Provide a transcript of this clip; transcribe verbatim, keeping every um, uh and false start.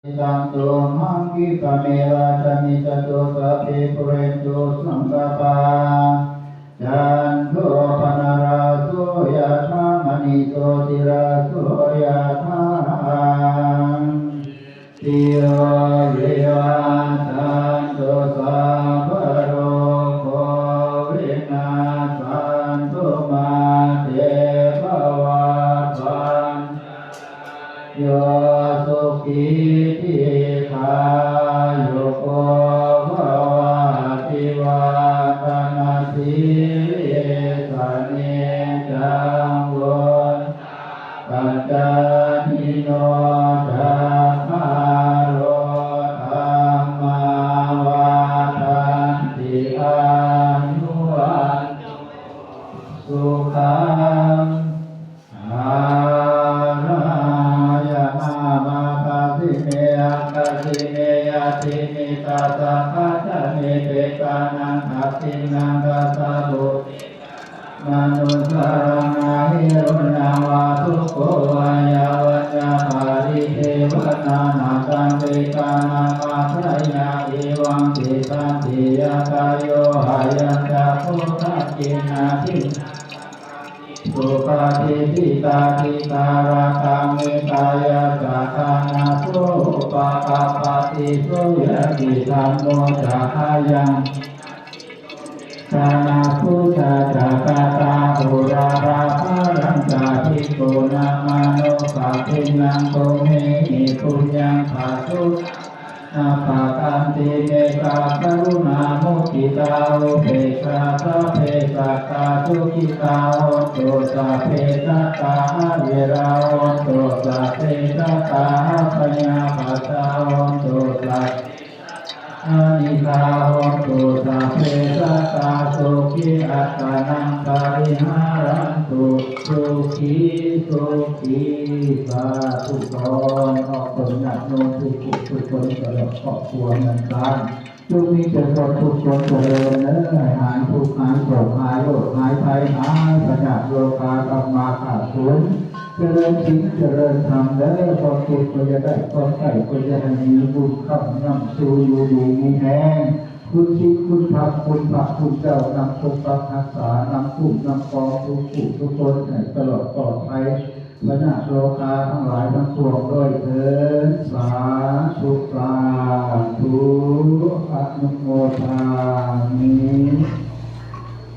Taṃ tulanggaṃ khippaṃ eva samijjhatu, sabbe pūrentu saṅkappā, cando paṇṇaraso yathā, maṇi jotiraso yathā. Sabbītiyo vivajjantu, sabbarogo vinassatu, mā te bhavatvan yo sukhī dīghāyuko bhava. Abhivādanasīlissa niccaṃ vuḍḍhāpacāyino, cattāro dhammā vaḍḍhanti: āyu vaṇṇo sukhaṃ balaṃ. Yamā mā dāsi me akāsi me, ñātimittā sakhā ca me, petānaṃ dakkhiṇaṃ dajjā, pubbe katamanussaraṃ. Na hi ruṇṇaṃ vā soko vā, yā vaññā paridevanā, na taṃ petānamatthāya, evaṃ tiṭṭhanti ñātayo. Ayañca kho dakkhiṇā dinnā saṅghamhi supatiṭṭhitā, dīgharattaṃ hitāyassa, ṭhānaso upakappati. So ñātidhammo ca ayaṃ nidassito, petāna pūjā ca katā uḷārā, balañca bhikkhūnamanuppadinnaṃ, tumhehi puññaṃ pasutaṃ anappakanti. Mettā karuṇā muditā upekkhā, sabbe sattā sukhitā hontu, sabbe sattā averā hontu, sabbe sattā abyāpajjhā hontu, sabbe sattā anīghā hontu, sabbe sattā sukhī attānaṃ pariharantu. Sukhī sukhī. สาธุพร ขออนุญาตโยมทุกผู้ทุกคน ตลอดครอบครัวเฮือนซาน จงมีแต่ความสุขความเจริญเด้อ ให้หายทุกข์หายโศกหายโรคหายภัย หายพยาธิโรคา ธรรมาขาดศูนย์ เจริญศีลเจริญธรรมเด้อ ความสุขก็อย่าได้ ความใคร่ก็อย่าได้มี บุญค้ำนำสู่ อยู่ดีมีแฮง คุณศีลคุณธรรม คุณพระคุณเจ้านำปกปักรักษา นำคุ้มนำครองทุกผู้ทุกคน ให้ตลอดปลอดภัย พยาธิโรคาทั้งหลายทั้งปวงด้วยเถิด สาธุ สาธุ อนุโมทามิ